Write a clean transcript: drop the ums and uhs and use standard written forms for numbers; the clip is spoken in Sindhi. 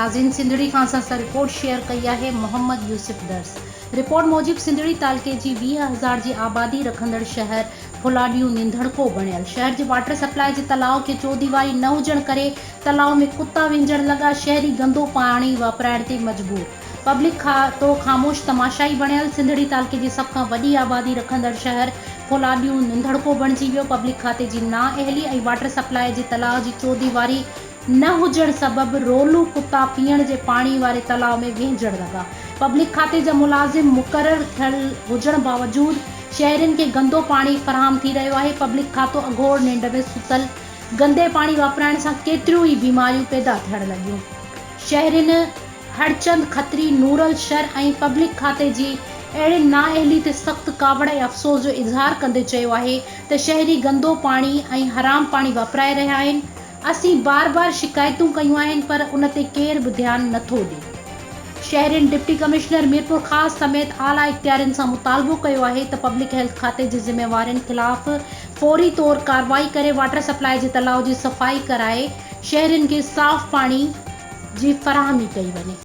ناظرين سنڌڙي کان اسان سان رپورٽ شيئر ڪئي آهي محمد يوسف درس رپورٽ موجب سنڌڙي تعلقي جي 20 هزار جي آبادي رکندڙ شهر ڦلاڏيون ننڌڻڪو بڻيل شهر جي واٽر سپلاء جي تلاء کي چوديواري نه هجڻ ڪري تلاء ۾ ڪتا وهنجڻ لڳا شهري گندو پاڻي واپرائڻ تي مجبور پبلڪ کاتو خاموش تماشائي بڻيل سنڌڙي تعلقي جي سڀ کان وڏي آبادي رکندڙ شهر ڦلاڏيون ننڌڻڪو بڻجي ويو پبلڪ کاتي جي نااهلي ۽ واٽر سپلاء جي تلاء جي چوديواري نه هجڻ سبب رولو ڪتا پيئڻ جي پاڻي واري تلاء ۾ وهنجڻ لڳا. پبلڪ کاتي جا ملازم مقرر ٿيل هجڻ باوجود شهرين کي گندو پاڻي فراهم ٿي رهيو آهي. پبلڪ کاتو اگهور ننڊ ۾ ستل گندي پاڻي واپرائڻ سان ڪيتريون ئي بيماريون پيدا ٿيڻ لڳيون. شهرين هرچند کتري، نورل شر ۽ پبلڪ کاتي جي اهڙي نااهلي تي سخت ڪاوڙ ۽ افسوس جو اظهار ڪندي چيو آهي ته شهري گندو پاڻي ۽ حرام پاڻي واپرائي رهيا آهن. اسين بار بار شڪايتون ڪيون آهن پر ان تي ڪير به ڌيان نه ٿو ڏي. شهرين ڊپٽي ڪمشنر ميرپورخاص سميت اعليٰ اختيارين سان مطالبو ڪيو آهي ته پبلڪ هيلٿ کاتي جي ذميوارين خلاف فوري طور ڪارروائي ڪري واٽر سپلاء جي تلاء جي صفائي ڪرائي شهرين کي صاف پاڻي جي فراهمي ڪئي وڃي.